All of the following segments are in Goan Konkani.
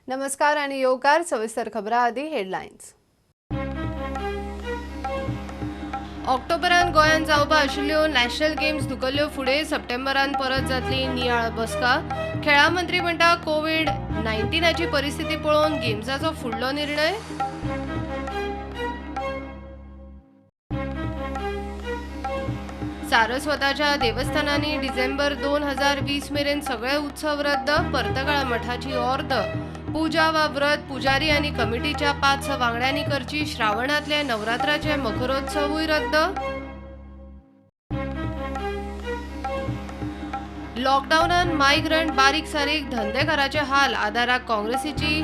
नमस्कार आणि येवकार. सविस्तर खबरां आदी हेडलायन्स. ऑक्टोबरान गोंयांत जावपा आशिल्ल्यो नॅशनल गेम्स धुकल्ल्यो फुडें सप्टेंबरान परत जातली नियाळ बसका. खेळां मंत्री म्हणटा कोवीड 19ची परिस्थिती पळोवन गेम्साचो फुडलो निर्णय. सारस्वताच्या देवस्थानांनी डिसेंबर 2020 मेरेन सगळे उत्सव रद्द. पर्तगाळ मठाची ऑर्द. पूजा वा व्रत पुजारी आनी कमिटीच्या 5 वांगड्यांनी करची. श्रावणांतले नवरात्राचे मखरोत्सवूय रद्द. लॉकडावनान मायग्रंट बारीक सारीक धंदेकाराचे हाल. आदाराक काँग्रेसीची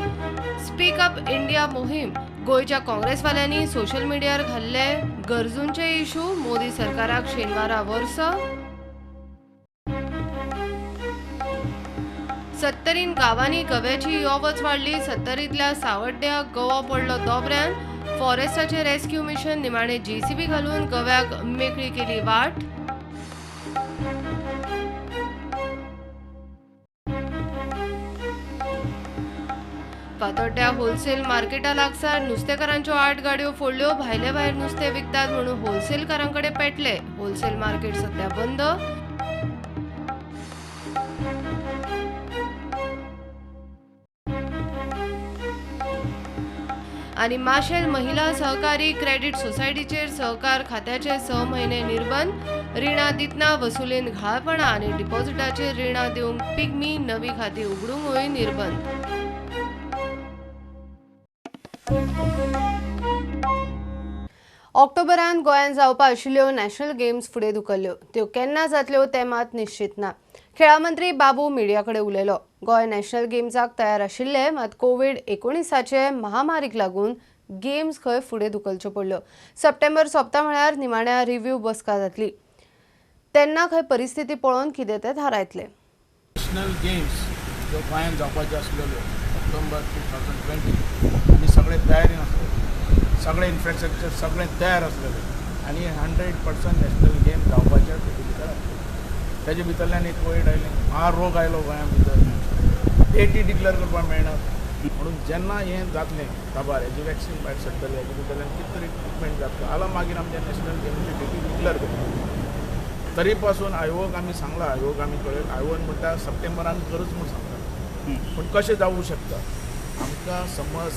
स्पीक अप इंडिया मोहीम. गोंयच्या काँग्रेसवाल्यांनी सोशल मिडियार घाल्ले गरजूंचे इशू. मोदी सरकाराक शेनवारा वर्स. 70 गांवांनी गव्याची यो वच वाडली. 70तल्या सावड्ड्या गवो पडलो दोबऱ्यान. फॉरेस्टाचे रेस्क्यू मिशन निमाणे जेसीबी घालून गव्याक मेकळी केली वाट. फातोड्ड्या होलसेल मार्केटा लागसार नुस्तेकारांच्यो 8 गाडयो फोडल्यो. भायले भायर नुस्तें विकतात म्हणून होलसेलकारांकडे पेटले. होलसेल मार्केट सध्या बंद. आनी माशेल महिला सहकारी क्रेडीट सोसायटीचेर सहकार खात्याचे 6 म्हयने निर्बंध. रिणां दितना वसुलीन घाळपणां आनी डिपॉझिटाचेर रिणां दिवंक पिग्मी नवी खातीं उगडूंकूय निर्बंध. ऑक्टोबरान गोंयांत जावपा आशिल्ल्यो नॅशनल गेम्स फुडें धुकल्ल्यो. त्यो केन्ना जातल्यो तें मात निश्चित ना. खेळां मंत्री बाबू मिडिया कडेन उलयलो. गोंय नॅशनल गेम्साक तयार आशिल्ले, मात कोवीड 19 महामारीक लागून गेम्स खंय फुडें धुकलच्यो पडल्यो. सप्टेंबर सोंपता म्हळ्यार निमाण्या रिव्ह्यू बसका जातली, तेन्ना खंय परिस्थिती पळोवन कितें तें थारायतले. नॅशनल गेम्स ज्यो गोंयांत जावपाच्यो आसलेल्यो ऑक्टोबर 2020 आमी सगळे तयारीन आसले, सगळें इन्फ्रास्ट्रक्चर सगळें तयार आसलेलें आनी 100% नॅशनल गेम जावपाच्या तेजे भितर आसलें. तेजे भितरल्यान एक कोवीड आयलें, महारोग आयलो गोंया भितर, डेटी डिक्लेअर करपाक मेळना. म्हणून जेन्ना हें जातलें काबार, हेजें वॅक्सीन भायर सरतलें, हेजे भितरल्यान कितें तरी ट्रिटमेंट जातलो जाल्यार मागीर आमच्या नॅशनल गेमीची डेटी डिक्लेअर करतले. तरी पासून आयोगाक आमी सांगलां, आयोग आमी कळयलां, आयोगान म्हणटा सप्टेंबरान करच म्हूण सांगता. पूण कशें जावूं शकता? आमकां समज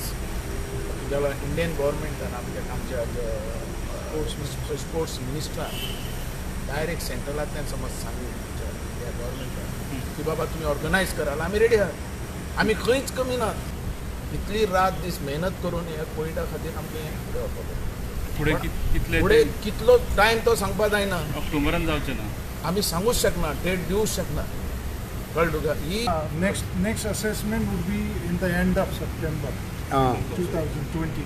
जाल्यार इंडियन गव्हर्मेंटान आमच्या आमच्या स्पोर्ट्स मिनिस्टरान डायरेक्ट सेंट्रलांतल्यान समज सांगली आमच्या इंडिया गव्हर्मेंटान की बाबा तुमी ऑर्गनायज करा, आमी रेडी आहात, आमी खंयच कमी नात. इतली रात दीस मेहनत करून ह्या कोविडा खातीर आमकां हें फुडें वचपाक पडलें. फुडें कितलो टायम तो सांगपाक जायना, ऑक्टोबरान जावचें ना, आमी सांगूच शकना, डेट दिवूच शकना. कळ्ळें तुका? ही next assessment would be in the end of September 2020.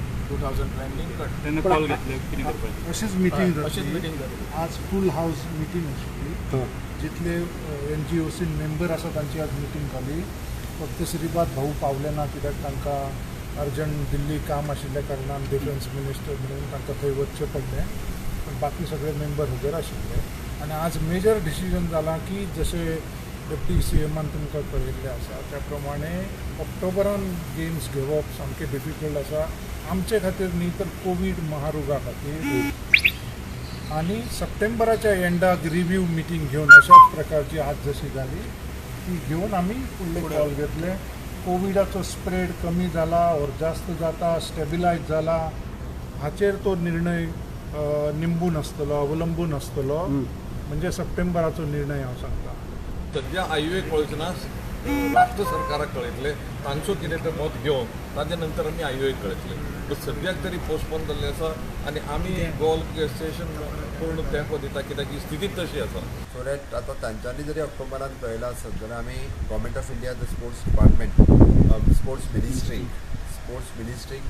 तेन्ना कॉल घेतले कितें करपाचें? अशीच मिटींग अशीच मिटींग जातली. आज फूल हावस मिटींग आशिल्ली, जितले एनजीओसीन मेंबर आसा तांची आज मिटींग जाली. फक्त श्रीपाद भाऊ पावले ना कित्याक तांकां अर्जंट दिल्ली काम आशिल्ल्या कारणान डिफेन्स मिनिस्टर म्हणून तांकां थंय वचचें पडलें. पण बाकी सगळे मेंबर हजर आशिल्ले. आनी आज मेजर डिसिजन जालां की जशें डेप्टी सी एमान तुमकां कळयल्लें आसा त्या प्रमाणे ऑक्टोबरान गेम्स घेवप सामकें डिफिकल्ट आसा आमचे खातीर न्ही तर कोवीड महारोगा खातीर. आनी सप्टेंबराच्या एंडाक रिव्ह्यू मिटींग घेवन अशाच प्रकारची आज जशी जाली ती घेवन आमी फुडले कॉल घेतले. कोविडाचो स्प्रेड कमी जाला ओर जास्त जाता, स्टेबिलायज जाला, हाचेर तो निर्णय निंबून आसतलो, अवलंबून आसतलो. म्हणजे सप्टेंबराचो निर्णय हांव सांगता. सद्या आयओए कळोवचें ना, राष्ट्र सरकाराक कळयतले, तांचो कितें तें मत घेवन ताजे नंतर आमी आयओए कळयतले. बट सद्याक तरी पोस्टपोन जाल्लें आसा आनी आमी गोल्फ एसोसिएशन पूर्ण तेंको दिता कित्याक ही स्थिती तशी आसा. सो that आतां तांच्यांनी जरी ऑक्टोबरान कळयलां आसत जाल्यार आमी government of India the sports department, sports मिनिस्ट्रीक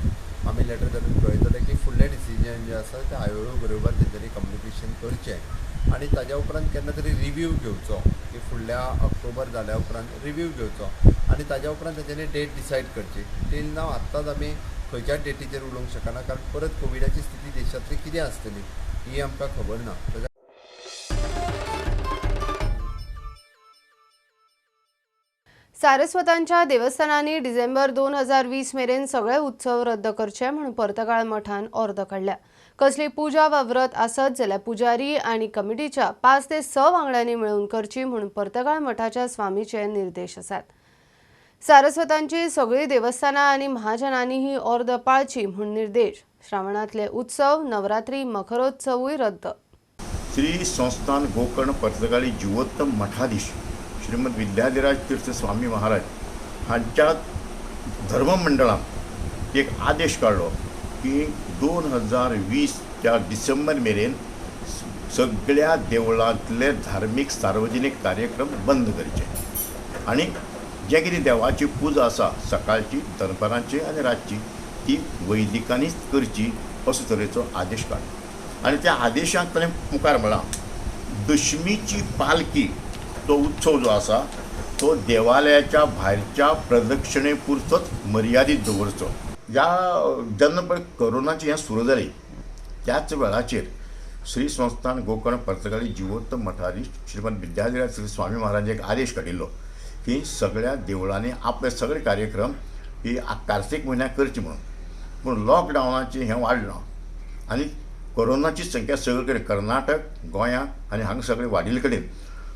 आमी लेटर धाडून कळयतले की फुडलें डिसिजन जें आसा तें आयओए बरोबर तेंच्यांनी कम्युनिकेशन करचें आनी ताज्या उपरांत केन्ना तरी रिव्यू घेवचो की फुडल्या ऑक्टोबर जाल्या उपरांत रिव्यू घेवचो आनी ताज्या उपरांत तेंच्यांनी डेट डिसायड करची. टील नाव आत्ताच आमी खंयच्याच डेटीचेर उलोवंक शकना कारण परत कोविडाची स्थिती देशांतली कितें आसतली ही आमकां खबर ना. सारस्वतांच्या देवस्थानांनी डिसेंबर 2020 मेरेन सगळे उत्सव रद्द करचे म्हूण पर्तगाळ मठान ऑर्द काडल्या। कसली पुजा वा व्रत आसत जाल्यार पुजारी आनी कमिटीच्या 5 ते 6 वांगड्यांनी मेळून करची म्हूण पर्तगाळ मठाच्या स्वामीचे निर्देश आसात। सारस्वतांची सगळी देवस्थानां आनी महाजनांनी ही ऑर्द पाळची म्हूण निर्देश। श्रावणांतले उत्सव, नवरात्री, मखरोत्सवूय रद्द। श्री संस्थान गोकर्ण पर्तगाळी जीवोत्तम मठाधीश श्रीमद विद्याधिराज तीर्थ स्वामी महाराज हांच्या धर्ममंडळान एक आदेश काडलो की 2020 त्या डिसेंबर मेरेन सगळ्या देवळांतले धार्मीक सार्वजनीक कार्यक्रम बंद करचे आनी जे कितें देवाची पुजा आसा सकाळची, दनपारांची आनी रातची ती वैदिकांनीच करची असो तरेचो आदेश काडलो। आनी त्या आदेशाक ताणें मुखार म्हळां दशमीची पालखी तो उत्सव जो आसा तो देवालयाच्या भायरच्या प्रदक्षिणे पुरतोच मर्यादीत दवरचो। ह्या जेन्ना पळय कोरोनाचें हें सुरू जालें त्याच वेळाचेर श्री संस्थान गोकर्ण पर्तगाळी जीवोत्तम मठाधीश श्रीमद विद्याधिराज श्री स्वामी महाराज एक आदेश काडिल्लो की सगळ्या देवळांनी आपले सगळे कार्यक्रम ही कार्तिक म्हयन्याक करची म्हणून। पूण लॉकडावनाचें हें वाडलां आनी कोरोनाची संख्या सगळे कडेन कर्नाटक, गोंया आनी हांगा सगळे वाडिल्ले कडेन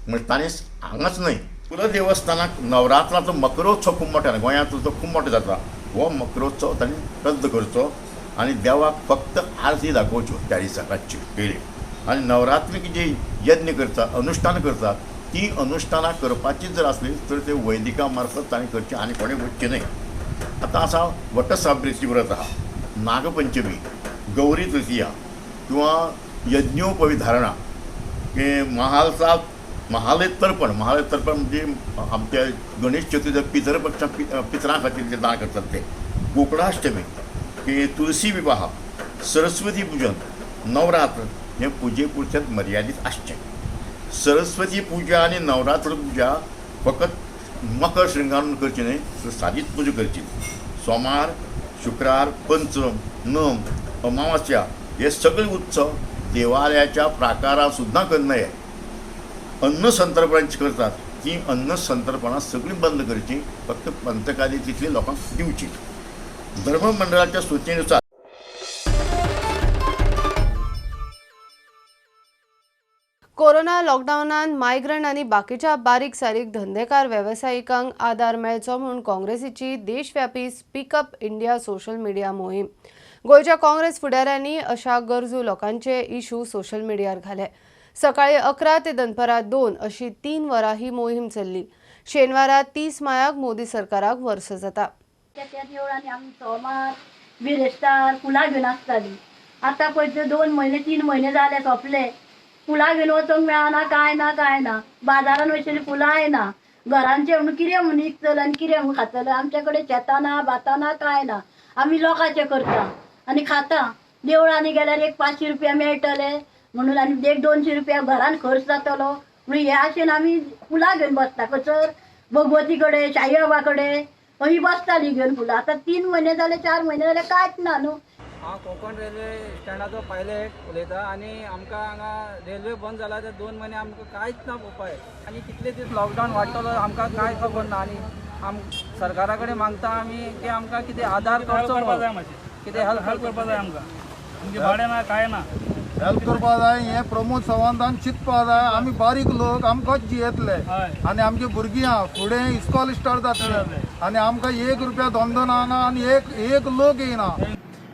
म्हणजे ताणें हांगाच न्हय कुलदेवस्थानाक नवरात्राचो मकरोत्सव खूब मोठो गोंयांतलो तो खूब मोठो जाता हो मकरोत्सव तांणी रद्द करचो आनी देवाक फक्त आरती दाखोवच्यो त्या दिसा रातची पयलीं। आनी नवरात्रीक जे यज्ञ करता, अनुश्ठान करतात ती अनुश्ठानां करपाची जर आसली तर ते वैदिका मार्फत तांणी करची आनी कोणें वचचें न्हय। आतां आसा वटसावित्री व्रत आहा, नागपंचमी, गौरी तृतीया किंवा यज्ञोपविधारणा की महालसा महालय तर्पण। महालय तर्पण म्हणजे आमच्या गणेश चतुर्थी पितरपक्षा पितरां खातीर जे दान करतात ते, गोकुळाष्टमी की तुलसी विवाह, सरस्वती पूजन, नवरात्र हे पुजे पुरतें मर्यादीत आसचें। सरस्वती पुजा आनी नवरात्र पुजा फकत मकर श्रृंगारून करची न्हय तर सादीच पुजा करची। सोमार, शुक्रार, पंचम, नम, अमावास्या हे सगळे उत्सव देवालयाच्या प्राकारात सुद्दां करनये। अन्न संतर्पणाची करतात ती अन्न संतर्पणां सगळीं बंद करची, फक्त पंतकाली तितली लोकांक दिवची। धर्ममंडळाच्या सूचनेनुसार कोरोना लॉकडावनान मायग्रंट आनी बाकीच्या बारीक सारीक धंदेकार वेवसायिकांक आदार मेळचो म्हूण काँग्रेसीची देशव्यापी speak up India social media मोहीम। गोंयच्या काँग्रेस फुडाऱ्यांनी अशा गरजू लोकांचे इशू सोशल मिडियार घाले। सकाळी 11 ते दनपरां 2 अशी 3 वरां ही मोहीम चल्ली। शेनवारा 30 मायाक मोदी सरकाराक वर्स जाता। सोमार बिरेस्तार फुलां घेवन आसताली, आतां पळय 2 म्हयने 3 म्हयने जाले सोंपले, फुलां घेवन वचूंक मेळना, कांय ना कांय ना, बाजारान वयतली फुलां येना, घरांचे म्हणून कितें म्हणून विकतले आनी कितें म्हणून खातले। आमचे कडेन शेतां ना, भातां ना, कांय ना, आमी लोकांचें करता आनी खाता। देवळांनी गेल्यार एक 500 रुपया मेळटले म्हणून आनी एक 200 रुपया घरान खर्च जातलो म्हणून हे आशेन आमी फुलां घेवन बसता। खंयसर भगवती कडेन, साईबाबा कडेन अही बसताली घेवन फुलां। आतां 3 म्हयने जाले, 4 म्हयने जाले, कांयच ना न्हू। हांव कोंकण रेल्वे स्टँडाचो पायलट उलयतां आनी आमकां हांगा रेल्वे बंद जाला ते 2 म्हयने आमकां कांयच ना उपाय आनी कितले दीस लॉकडावन वाडटलो आमकां कांय खबर ना। आनी आम सरकारा कडेन मागता आमी की आमकां कितें आदार करचो, कितें हेल्प करपा जाय आमकां, आमचें भाडें ना कांय ना, हेल्प करपा जाय। हें प्रमोद सावंतान चिंतपा जाय। आमी बारीक लोक, आमकांच जियेतले आनी आमची भुरगीं आहा फुडें इस्कॉल स्टार्ट जातलें आनी आमकां 1 रुपया धंदो ना आनी एक लोक येयना।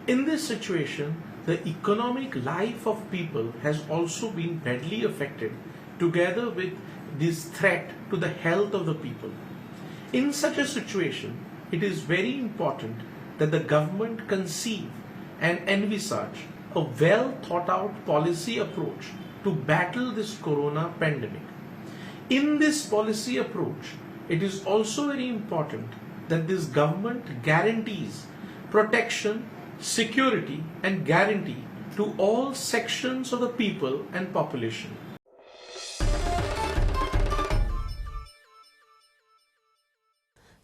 In this situation, the economic life of people has also been badly affected, together with this threat to the health of the people. In such a situation, it is very important that the government conceive and envisage a well thought out policy approach to battle this corona pandemic. In this policy approach, it is also very important that this government guarantees protection, security and guarantee to all sections of the people and population.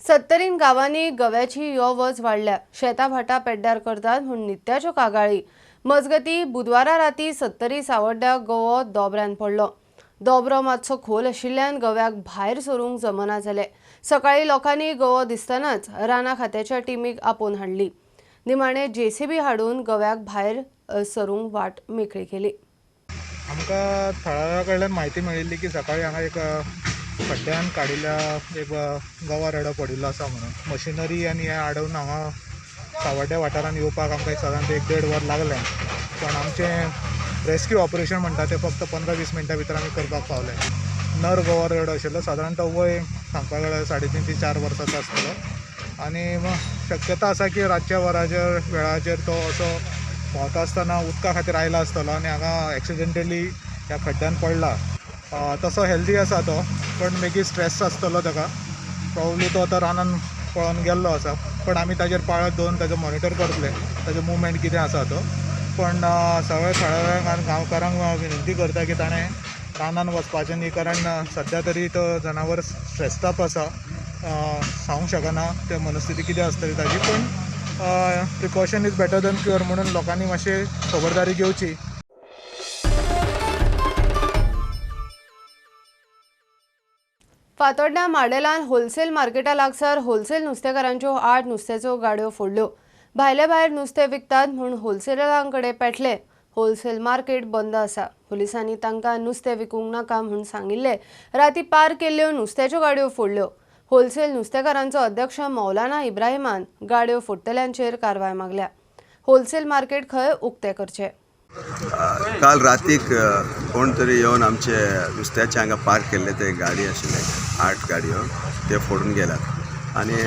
सत्तरीन गावांनी गव्याची यो वच वाडल्या, शेतां भाटां पेड्ड्यार करतात म्हूण नित्याच्यो कागाळी। मजगती बुधवारा राती सत्तरी सावड्ड्या गवो दोबऱ्यान पडलो। दोबरो मातसो खोल आशिल्ल्यान गव्याक भायर सरूंक जमना जालें। सकाळी लोकांनी गवो दिसतनाच राना खात्याच्या टिमीक आपोवन हाडली. निमाणे जेसीबी हाडून गव्याक भायर सरूंक वाट मेकळी केली. आमकां थळाव्या कडल्यान म्हायती मेळिल्ली की सकाळी हांगा एक खड्ड्यान काडिल्ल्या एक गवा रेडो पडिल्लो आसा म्हणून. मशिनरी आनी हें हाडून हांगा सावड्ड्या वाठारांत येवपाक आमकां सादारण 1-1.5 वर लागलें. पण आमचें रेस्क्यू ऑपरेशन म्हणटा तें फक्त 15-20 मिनटां भितर आमी करपाक पावले. नर गवा रेडो आशिल्लो, सादारण तो वय सांगपाक गेल्यार 3.5 ते 4 वर्सांचो आसतलो. आनी शक्यता आसा की रातच्या वराचेर वेळाचेर तो असो भोंवता आसतना उदका खातीर आयला आसतलो आनी हांगा एक्सिडेंटली ह्या खड्ड्यान पडला. तसो हेल्दी आसा तो, पण मागीर स्ट्रेस आसतलो ताका, प्रोबेबली तो आतां रानान पळोवन गेल्लो आसा. पण आमी ताजेर पाळत दवरून ताजो मॉनिटर करतले, ताजो मुवमेंट कितें आसा तो. पण सगळ्या थळाव्यांक आनी गांवकारांक विनंती करता की ताणें रानान वचपाचें न्ही, कारण सद्या तरी तो जनावर स्ट्रेस्ड अप आसा, सांगूंक शकना ते मनस्थिती कितें आसतली ताजी. पण precaution is better than cure म्हणून लोकांनी मातशी खबरदारी घेवची. फातोड्ड्या माडेलान होलसेल मार्केटा लागसार होलसेल नुस्तेकारांच्यो 8 नुस्त्याच्यो गाडयो फोडल्यो. भायले भायर नुस्तें विकतात म्हूण होलसेलरांकडे पेटले. होलसेल मार्केट बंद आसा. पुलिसांनी तांकां नुस्तें विकूंक नाका म्हूण सांगिल्लें. राती पार केल्ल्यो नुस्त्याच्यो गाडयो फोडल्यो. होलसेल नुस्तेकारांचो अध्यक्ष मौलाना इब्राहिमान गाडयो फोडटल्यांचेर कारवाय मागल्या. होलसेल मार्केट खंय उक्तें करचें. काल रातीक कोण तरी येवन आमचे नुस्त्याचे हांगा पार्क केल्ले ते गाडी आशिल्ले 8 गाडयो ते फोडून गेल्यात. आनी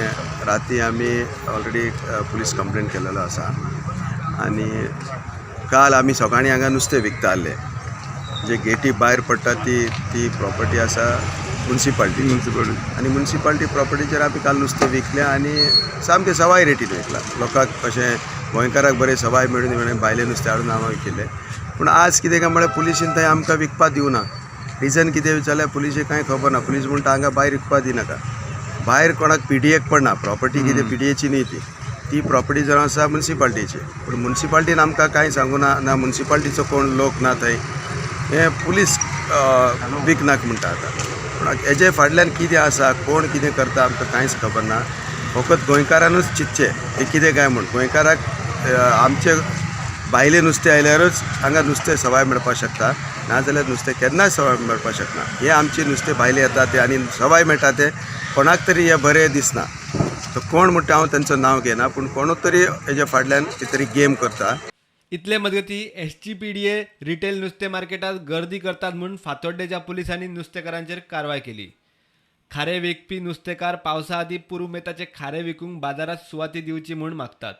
राती आमी ऑलरेडी पुलीस कंप्लेन केलेलो आसा. आनी काल आमी सकाळीं हांगा नुस्तें विकताले. जे गेटी भायर पडटा ती ती प्रॉपर्टी आसा मुन्सिपाल्टी. आनी मुन्सिपाल्टी प्रॉपर्टीचेर आमी काल नुस्तें विकलें आनी सामकें सवाय रेटीन विकलां. लोकांक कशें गोंयकाराक बरें सवाय मेळून म्हणून भायलें नुस्तें हाडून हांगा विकिल्लें. पूण आज कितें काय म्हळ्यार पुलिशीन थंय आमकां विकपाक दिवना. रिजन कितें विचारल्यार पुलिशेक कांय खबर ना. पुलीस म्हणटा हांगा भायर विकपाक दिनाका. भायर कोणाक पी डी एक पडना. प्रॉपर्टी कितें पी डी एची न्ही, ती ती प्रॉपर्टी जावन आसा मुन्सिपाल्टीची. पूण मुन्सिपाल्टीन आमकां कांय सांगूं ना, ना मुन्सिपाल्टीचो कोण लोक ना थंय. हें पुलीस विकनाक म्हणटा आतां. पूण हेजे फाटल्यान कितें आसा, कोण कितें करता आमकां कांयच खबर ना. फकत गोंयकारानूच चिंतचें हें कितें काय म्हूण. गोंयकाराक आमचे भायलें नुस्तें आयल्यारूच हांगा नुस्तें सवाय मेळपाक शकता, नाजाल्यार नुस्तें केन्नाच सवाय मेळपाक शकना. हें आमचें नुस्तें भायलें येता तें आनी सवाय मेळटा तें कोणाक तरी हें बरें दिसना. तो कोण म्हणटा हांव तांचो नांव घेना, पूण कोणूच तरी हेज्या फाटल्यान कितें तरी गेम करता. इतले मजगती एसजीपीडीए रिटेल नुस्तें मार्केटात गर्दी करतात म्हूण फातोड्डेच्या पुलिसांनी नुस्तेकारांचेर कारवाय केली. खारे विकपी नुस्तेकार पावसा आदीं पुरुमेताचे खारे विकूंक बाजारात सुवाती दिवची म्हूण मागतात.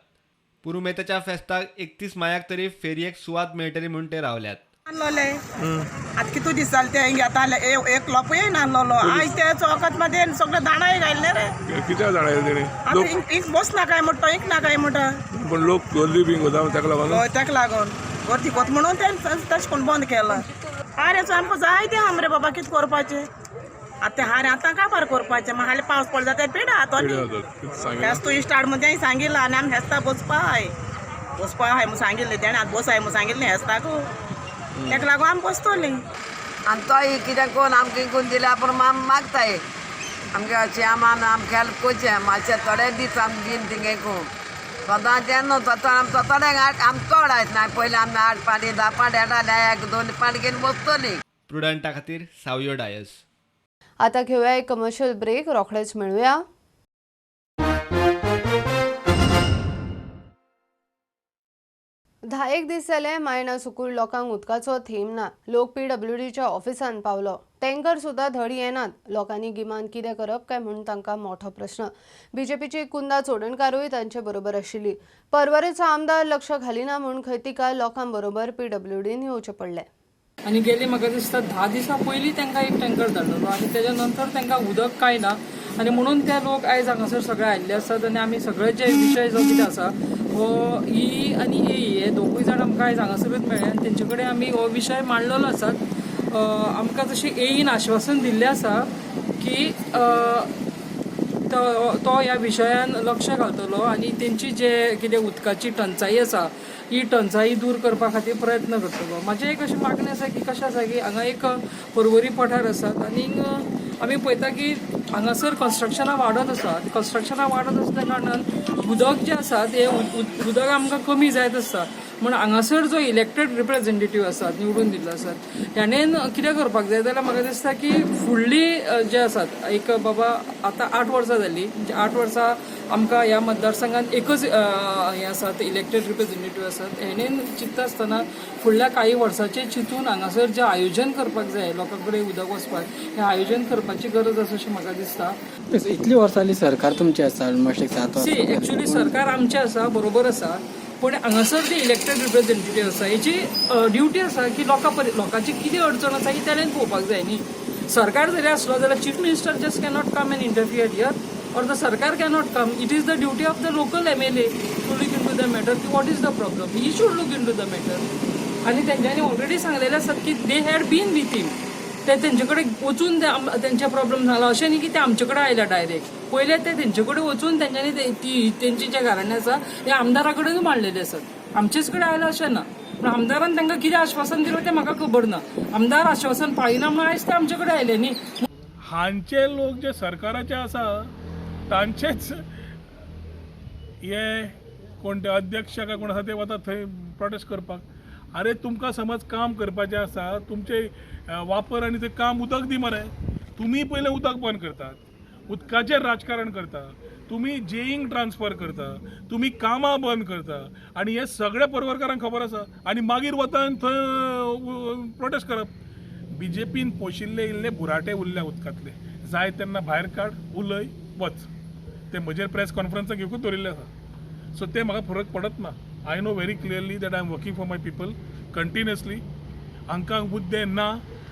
पुरुमेताच्या फेस्ताक 31 मायाक तरी फेरयेक सुवात मेळटली म्हूण ते रावल्यात. आणलोले आतां कितू दीस जाले ते घेताले, एक लोपूय नासलोलो. आयज ते चौकात मध्ये सगळे दाणाय घायले रे. कित्याक दाणाय तेणी? आतां इंक बसना काय म्हणटा, इंक ना काय म्हणटा. पण लोक गर्दी बीन कोता ताका लागून. हय ताका लागून गर्दी कोत म्हणून ते तशें करून बंद केलां. हारेचो आमकां जाय ते आम रे बाबा, कितें करपाचें आतां ते हारे आतां काबार करपाचें. मागीर हालीं पावस पडलो जाल्यार ते पिडा आतां न्ही. फेस्त इश्टाड म्हण सांगिल्लां आनी आमी फेस्ता बसपा आहाय, बसपा आहाय म्हूण सांगिल्लें तेणें. आतां बसाय म्हूण सांगिल्लें फेस्ताकू, ताका लागून आमी बसतलीं. आनी तोय कितें कोण आमकां विकून दिल्या पूण आमी मागताय आमगे चेअरमॅन आमकां हेल्प करचें मातशें. थोडे दीस आमी दीन थिंगा विकूंक सदां तें न्हू, आमी थोडे आमी चड आयतना पयलीं आमी 8 पाटी 10 पाटी येताले, 1 2 पाटी घेवन बसतलीं. प्रुडंटा खातीर सावयो डायस. आता घेऊया एक कमर्शियल ब्रेक, रोखडेच मेळूया. 10 दीस जाले मायणा सुकूर लोकांक उदकाचो थेंब ना. लोक पीडब्ल्यूडीच्या ऑफिसान पावलो. टँकर सुद्धा धड येनात. लोकांनी गिमान कितें करप काय म्हूण तांकां मोठो प्रश्न. बीजेपीची कुंदा चोडणकारूय तांचे बरोबर आशिल्ली. परवरेचो आमदार लक्ष घालिना म्हूण खंय तिका लोकां बरोबर पीडब्ल्यूडीन येवचें पडलें. आनी गेली म्हाका दिसता 10 दिसां पयलीं तांकां एक टँकर धाडलेलो आनी तेज्या नंतर तांकां उदक कांय ना. आनी म्हणून ते लोक आयज हांगासर सगळे आयिल्ले आसात. आनी आमी सगळे जे विशय जो कितें आसा हो ई आनी ए हे दोगूय जाण आमकां आयज हांगासरूच मेळ्ळे आनी तेंचे कडेन आमी हो विशय मांडलेलो आसात. आमकां जशें एईन आश्वासन दिल्लें आसा की तो ह्या विशयान लक्ष घालतलो आनी तेंची जे कितें उदकाची टंचाई आसा ही टंचाई दूर करपा खातीर प्रयत्न करतलो. म्हाजें एक अशें मागणें आसा की कशें आसा की हांगा एक पर्वरी पठार आसात आनी आमी पळयता की हांगासर कन्स्ट्रक्शनां वाडत आसा. कन्स्ट्रक्शनां वाडत आसल्या कारणान उदक जें आसा तें उदक आमकां कमी जायत आसता. म्हूण हांगासर जो इलेक्टेड रिप्रेझेंटेटीव आसात, निवडून दिल्लो आसात, हेणेन कितें करपाक जाय जाल्यार म्हाका दिसता की फुडली जे आसात एक बाबा आतां 8 वर्सां जालीं, 8 वर्सां आमकां ह्या मतदारसंघात एकच हे आसात इलेक्टेड रिप्रेझेंटेटीव आसात. हेणेन चिंतता आसतना फुडल्या काही वर्साचें चिंतून हांगासर जें आयोजन करपाक जाय लोकां कडेन उदक वचपाक, हें आयोजन करपाची गरज आसा अशें म्हाका दिसता. इतली वर्सां जाली सरकार तुमचें आसा, ऑलमोस्ट एक 7 सी वर्सां. एक्चुअली सरकार आमचें आसा, बरोबर आसा, पूण हांगासर जे इलेक्टेड रिप्रेझेंटेटीव आसा हेची ड्युटी आसा की लोकांची कितें अडचण आसा ही तेणेन पळोवपाक जाय न्ही. सरकार जरी आसलो जाल्यार chief minister just cannot come and interfere here, or the sarkar cannot come. It is the duty of the local MLA to look into the matter की what is the problem, he should look into the matter. आनी तेंच्यांनी ऑलरेडी सांगलेलें आसात की they had been with him, ते तेंचे कडेन वचून तेंचे प्रॉब्लम सांगला, अशें न्ही की ते आमचे कडेन आयल्या डायरेक्ट. पयले ते तेंचे कडेन वचून तेंच्यांनी तेंचे जे घराणे आसा ते आमदारा कडेनूच मांडलेले आसात, आमचेच कडेन आयला अशें ना. पूण आमदारान तांकां कितें आश्वासन दिलां तें म्हाका खबर ना. आमदार आश्वासन पाळिना म्हणून आयज ते आमचे कडेन आयले न्ही. हांचे लोक जे सरकाराचे आसा तांचेच हे कोण ते अध्यक्ष काय कोण आसा ते वतात थंय प्रोटेस्ट करपाक. अरे तुमकां समज काम करपाचें आसा, तुमचे वापर आनी ते काम उदक दी मरे. तुमी पयलें उदक बंद करतात, उदकाचेर राजकारण करता, तुमी जेईंग ट्रान्सफर करता, तुमी कामां बंद करता, आनी हे सगळे पर्वरकारांक खबर आसा. आनी मागीर वता आनी थंय प्रोटेस्ट करप. बीजेपीन पोशिल्ले इल्ले बुराटे उरल्या उदकांतले, जाय तेन्ना भायर काड, उलय, वच. ते म्हजेर प्रेस कॉन्फरन्साक घेवकूच दवरिल्ले आसा. सो ते म्हाका फरक पडत ना. I know very clearly that I am working for my people continuously. हांकां मुद्दे ना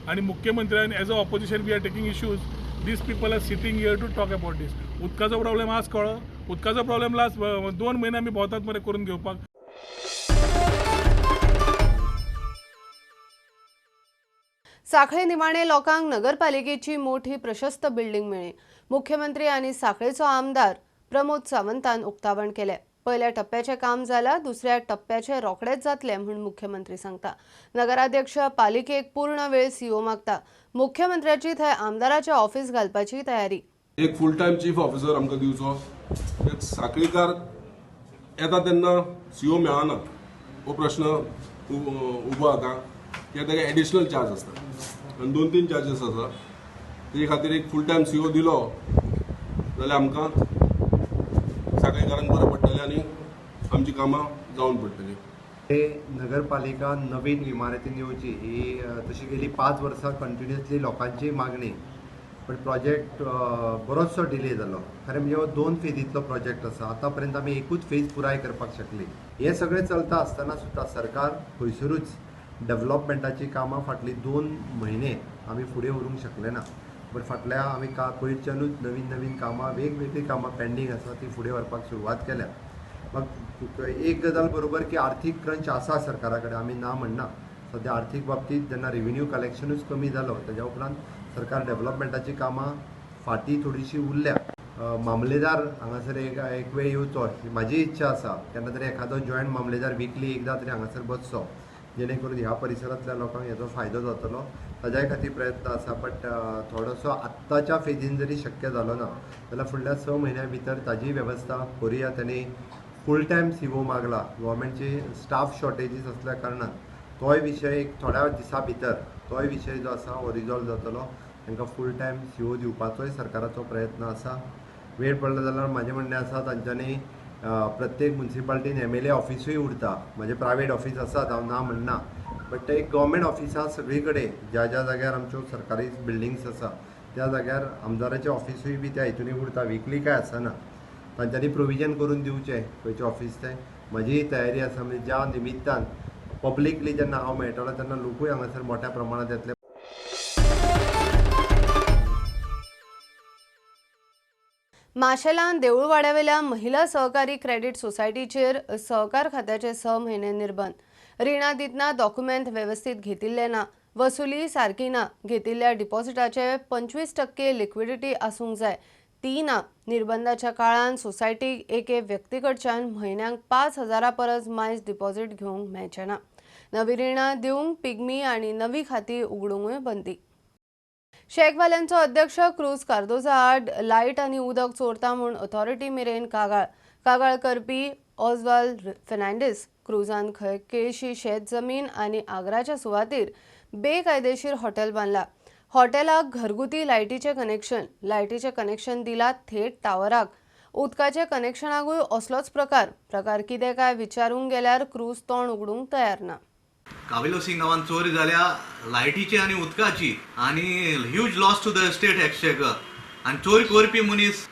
आनी मुख्यमंत्र्यान as a opposition we are taking issues. These people are sitting here to talk about this. उदकाचो प्रॉब्लेम आज कळ्ळो, उदकाचो प्रॉब्लेम लास्ट 2 म्हयने आमी भोंवतात मरे करून घेवपाक. सांखळे निमाणे लोकांक नगरपालिकेची मोठी प्रशस्त बिल्डिंग मेळ्ळी. मुख्यमंत्री आनी सांखळेचो आमदार प्रमोद सावंतान उक्तावण केलें. पयल्या टप्प्याचें काम जाला, दुसऱ्या टप्प्याचें रोखडेच जातलें म्हूण मुख्यमंत्री सांगता. नगराध्यक्ष पालिकेक पूर्ण वेळ सीओ मागता. मुख्यमंत्र्याची थंय आमदाराचें ऑफिस घालपाची तयारी. एक फूल टायम चीफ ऑफिसर आमकां दिवचो. एक सांखळीकार येता तेन्ना सीओ मेळना, हो प्रश्न उबो जाता. कित्याक ताका एडिशनल चार्ज आसता आनी 2-3 चार्जीस आसा. तेजे खातीर एक फूल टायम सीओ दिलो जाल्यार आमकां सांखळीकारांक बरें पडटलें आनी आमची कामां जावन पडटलीं. हे नगरपालिका नवीन इमारतीन येवची ही तशी गेली 5 वर्सां कंटिन्युअसली लोकांची मागणी, पण प्रोजेक्ट बरोचसो डिले जालो. खरें म्हणजे हो 2 फेजींतलो प्रोजेक्ट आसा. आतां पर्यंत आमी एकूच फेज पुराय करपाक शकली. हें सगळें चलता आसतना सुद्दां सरकार खंयसरूच डेव्हलपमेंटाची कामां फाटली 2 म्हयने आमी फुडें व्हरूंक शकले ना. बट फाटल्या आमी पयरच्यानूच नवीन नवीन कामां, वेगवेगळीं कामां पेंडींग आसा ती फुडें व्हरपाक सुरवात केल्या. मग एक गजाल बरोबर की आर्थीक क्रंच आसा सरकारा कडेन, आमी ना म्हणना. सद्या आर्थीक बाबतींत जेन्ना रेवेन्यू कलेक्शनूच कमी जालो तेज्या उपरांत सरकार डेव्हलपमेंटाची कामां फाटीं थोडीशी उरल्या. मामलेदार हांगासर एक वेळ येवचो ही म्हाजी इच्छा आसा. केन्ना तरी एखादो जॉयंट मामलेदार विकली एकदां तरी हांगासर बसचो, जेणे करून ह्या परिसरांतल्या लोकांक हेजो फायदो जातलो. ताज्याय खातीर प्रयत्न आसा. बट थोडोसो आत्ताच्या फेजीन जरी शक्य जालो ना जाल्यार फुडल्या 6 म्हयन्या भितर ताजी वेवस्था करुया. ताणें फूल टायम सीओ मागला. गव्हर्मेंटची स्टाफ शॉर्टेजीस आसल्या कारणान तोय विशय एक थोड्या दिसां भितर तोय विशय जो आसा हो रिजॉल्व जातलो. तांकां फूल टायम सीओ दिवपाचोय सरकाराचो प्रयत्न आसा. वेळ पडलो जाल्यार म्हाजें म्हणणें आसा तांच्यांनी प्रत्येक मुन्सिपाल्टीन MLA ऑफिसूय उरता. म्हजें प्रायवेट ऑफीस आसात, हांव ना म्हणना, बट एक गव्हर्मेंट ऑफिसां सगळी कडेन ज्या ज्या जाग्यार आमच्यो सरकारी बिल्डिंग्स आसा त्या जाग्यार आमदाराचें ऑफिसूय बी त्या हितूनय उरता. विकली काय आसना. तांच्यांनी प्रोविजन करून दिवचें खंयचें ऑफिस तें. म्हजी तयारी आसा. म्हणजे ज्या निमित्तान पब्लिकली जेन्ना हांव मेळटलो तेन्ना लोकूय हांगासर मोठ्या प्रमाणांत येतले. माशेलान देऊळवाड्यावेल्या महिला सहकारी क्रेडिट सोसायटीचेर सहकार खात्याचे 6 म्हयने निर्बंध. रिणां दितना डॉक्युमेंट वेवस्थीत घेतिल्ले ना, वसुली सारकी ना, घेतिल्ल्या डिपॉझिटाचे 25% लिक्विडिटी आसूंक जाय ती ना. निर्बंधाच्या काळान सोसायटीक एके व्यक्तीकडच्यान म्हयन्याक 5,000 परस मायज डिपॉझिट घेवंक मेळचें ना. नवी रिणां दिवंक पिग्मी आनी नवी खाती उगडूंकूय बंदी. शॅकवाल्यांचो अध्यक्ष क्रूज कार्दोजा आड लायट आनी उदक चोरता म्हूण ऑथॉरिटी मेरेन कागाळ. कागाळ करपी ऑजवाल फेर्नांडीस. क्रूजान खंय केळशी शेत जमीन आनी आग्राच्या सुवातेर बेकायदेशीर हॉटेल बांदला. हॉटेलाक घरगुती लायटीचें कनेक्शन, लायटीचें कनेक्शन दिला थेट टावराक. उदकाच्या कनेक्शनाकूय असलोच प्रकार. प्रकार कितें काय विचारूंक गेल्यार क्रूज तोंड उगडूंक तयार ना. काविलोसी गांवांत चोरी जाल्या लायटीची आनी उदकाची आनी huge loss to the state exchequer. आनी चोरी करपी मनीस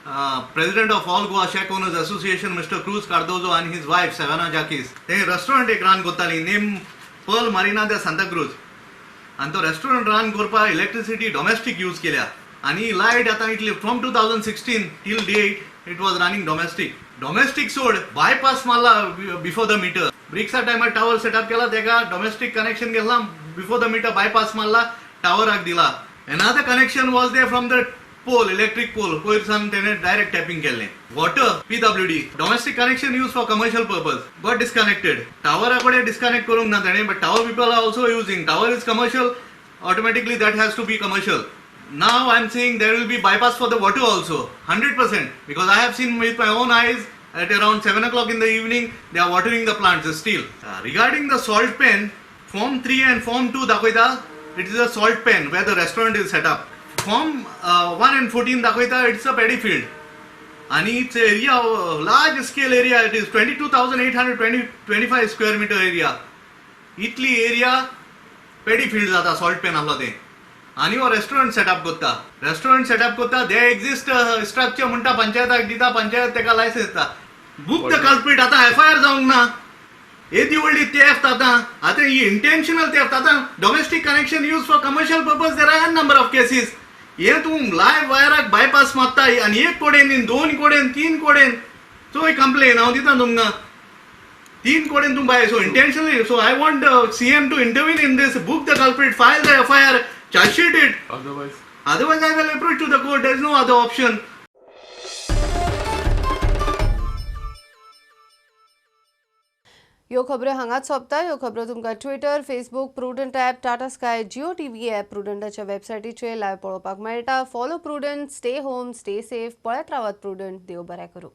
president of all Goa shack owners association mister Cruz Cardozo आनी his wife Savannah जाकीस. ते रेस्टॉरंट एक रान करताली नेम पर्ल मारिना दे सांताक्रूज. आनी तो रेस्टॉरंट रान करपाक इलेक्ट्रिसिटी डॉमेस्टीक यूज केल्या आनी लायट आतां इतली from 2016 till date it was running domestic. Domestic सोड बायपास मारला बिफोर the metre. ब्रिक्सा टायमार टावर सेटअप केला तेका डॉमेस्टीक कनेक्शन घेतला बिफोर the metre bypass मारला टावराक दिला. Another connection was there from the pole, electric pole पयर सावन तेणें डायरेक्ट टॅपिंग केल्लें. Water PWD domestic connection use for commercial purpose got disconnected. टावरा कडेन डिस्कनेक्ट करूंक ना तेणें, but tower people are also using. Tower is commercial, automatically that has to be commercial. Now I am seeing there will be bypass for the water also 100% because I have seen with my own eyes at around 7 o'clock in the evening they are watering the plants still. Regarding the salt pan, form 3 and form 2 दाखयता it is a salt pan where the restaurant is set up. Form 1 and 14 दाखयता it's a paddy field and it's area large scale area. It is 22,825 square meter area. इतली एरिया पेडी फील्ड जाता सॉल्ट पेन आसलो तें. आनी हो रेस्टॉरंट सेटअप करता. रेस्टॉरंट सेटअप करता they exist structure म्हणटा पंचायताक दिता, पंचायत तेका लायसन्स दिता. Book the culprit. आतां एफआयआर जावंक ना. येदी व्हडली थेफ्ट आतां, आतां ही इंटेन्शनल थेफ्ट. आतां domestic connection use for commercial purpose there are number of cases. हे तूं लायव्ह वायराक बायपास मारता आनी एक कडेन दोन कडेन तीन कडेन चोय कंप्लेन हांव दिता तुमकां तीन कडेन तूं बाय. So intentionally, so I want CM to intervene in this, book the culprit, file the FIR, charge sheet it. Otherwise I will approach to the court. There is no other option. ह्यो खबरो हांगाच सोंपता. ह्यो खबरो तुमकां Twitter, Facebook, Prudent app, Tata Sky, Jio TV app, प्रुडंटाच्या वेबसायटीचेर लायव्ह पळोवपाक मेळटा. Follow Prudent, stay home, stay safe. पळयत रावात प्रुडंट. देव बरें करूं.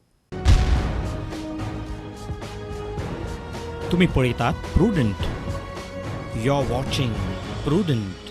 तुमी पळयतात Prudent. You are watching Prudent.